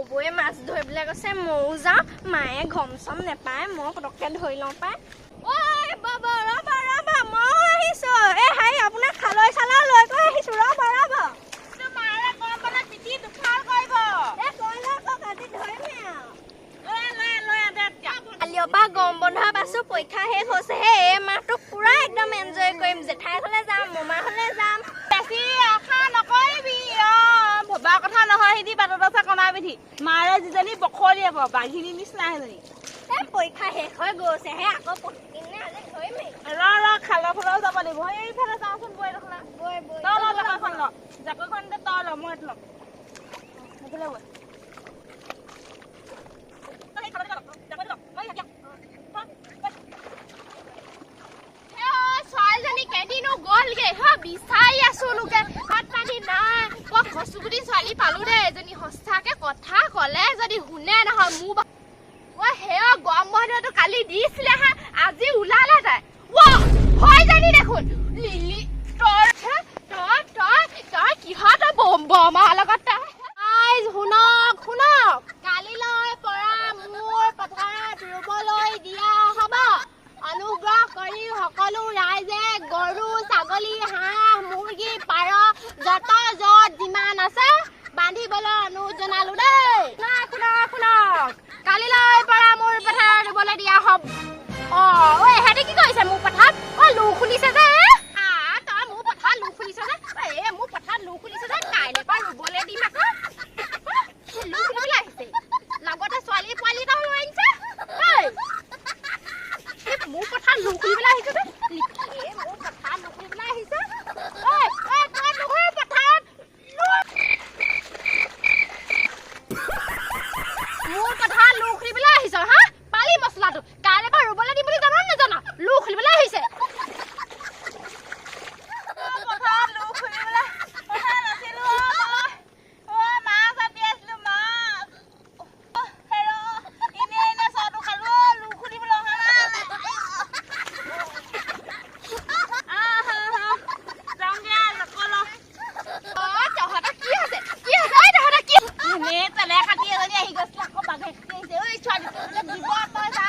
নবৌয়ে মাছ ধৰিবলৈ গৈছে, ময়ো যাওঁ। মায়ে ঘম চম নেপায়, মই পটককৈ ধৰি লওঁ পাই। ঐ বব, ৰ'ব ৰ'ব, ময়ো আহিছোঁ। এই হেৰি আপোনাৰ খালৈ চালৈ লৈ গৈ আহিছোঁ, ৰ'ব ৰ'ব। কালিৰ পৰা গৰম বন্ধ পাইছোঁ, পৰীক্ষা শেষ হৈছেহে। এই মাহটো পুৰা একদম এনজয় কৰিম। জেঠাই ঘৰলৈ যাম, মামা ঘৰলৈ যাম। বেছি আশা নকৰিবি অ, ভবা কথা নহয়। সিদি বাটত আছে কণা পিঠি মাৰে, যিজনী বখলি হ'ব বাঘিনী নিচিনা সেইজনী। এই পৰীক্ষা শেষ হৈ গৈছেহে, আকৌ পঢ়িম নে আজি ধৰিমেই। ৰ ৰ, খালৰ ফালেও যাব লাগিব। এইফালে যাওঁচোন। বৈ দেখোন, তই ল জাকৈখন, ল জাকৈখন, তই ল, মই এইটো ল'ম। সেইফালে বৈ। ছোৱালীজনী কেইদিনো গ'লগে হা, বিচাৰি আছো লোকে, ভাত পানী নাই। বৰ কচুগুটি ছোৱালী পালো দেই এজনী। সঁচাকে কথা ক'লে যদি শুনে নহয় মোৰ। অ সেয়া গৰম বন্ধটো কালি দিছিলে হা, আজি ওলালে তাই। হয় জানি দেখোন লিলি, তই তই তই তই কিহত বৰমাৰ লগত তাই? শুনক শুনক, কালিলৈ পৰা মোৰ পথাৰত ৰুবলৈ দিয়া হ'ব। অনুগ্ৰহ কৰি সকলো ৰাইজে গৰু, ছাগলী, হাঁহ, মুৰ্গী, পাৰ যত য'ত যিমান আছে বান্ধিবলৈ অনুৰোধ জনালো দেই। শুনক শুনক, কালিলৈ পৰা মোৰ পথাৰত ৰুবলৈ দিয়া হ'ব। অ ঐ, এহেঁতে কি কৰিছে মোৰ পথাৰত? অ লো খুলিছে যে। তই মোৰ পথাৰত লো খুলিছ যে? এ মোৰ পথাৰত লো খুলিছে যে, কাইলৈ পৰা ৰুবলৈ দিম আকৌ। লো খুলিবলৈ আহিছে, লগতে ছোৱালী পোৱালি এটাও লৈ আনিছে। মোৰ পথাৰত লো খুলিবলৈ আহিছে যে, মোৰ পথাৰত লো খুলিবলৈ আহিছে। মোৰ পথাৰত লো খুলিবলৈ আহিছ হা? পালি মছলাটো। কাইলৈ পৰা ৰুবলৈ দিম বুলি জান নাজান? লো খুলিবলৈ আহিছে। পথাৰত লো খুলিবলৈ অহা নাছিলো অ, মাছ আতি আছিলো মাছ। হেৰ, এনে এনে চৰটো খালো, লো খুলিবলৈ অহা নাই। যাওঁগে জাকৈ। তহঁতৰ কি হৈছে? কি হৈছে ঐ তহঁতৰ? কি এনে তেলে কাটি এজনী আহি গৈছিলে, আকৌ বাঘে কাটি আহিছে। ঐ ছোৱালী দিব, তই যা।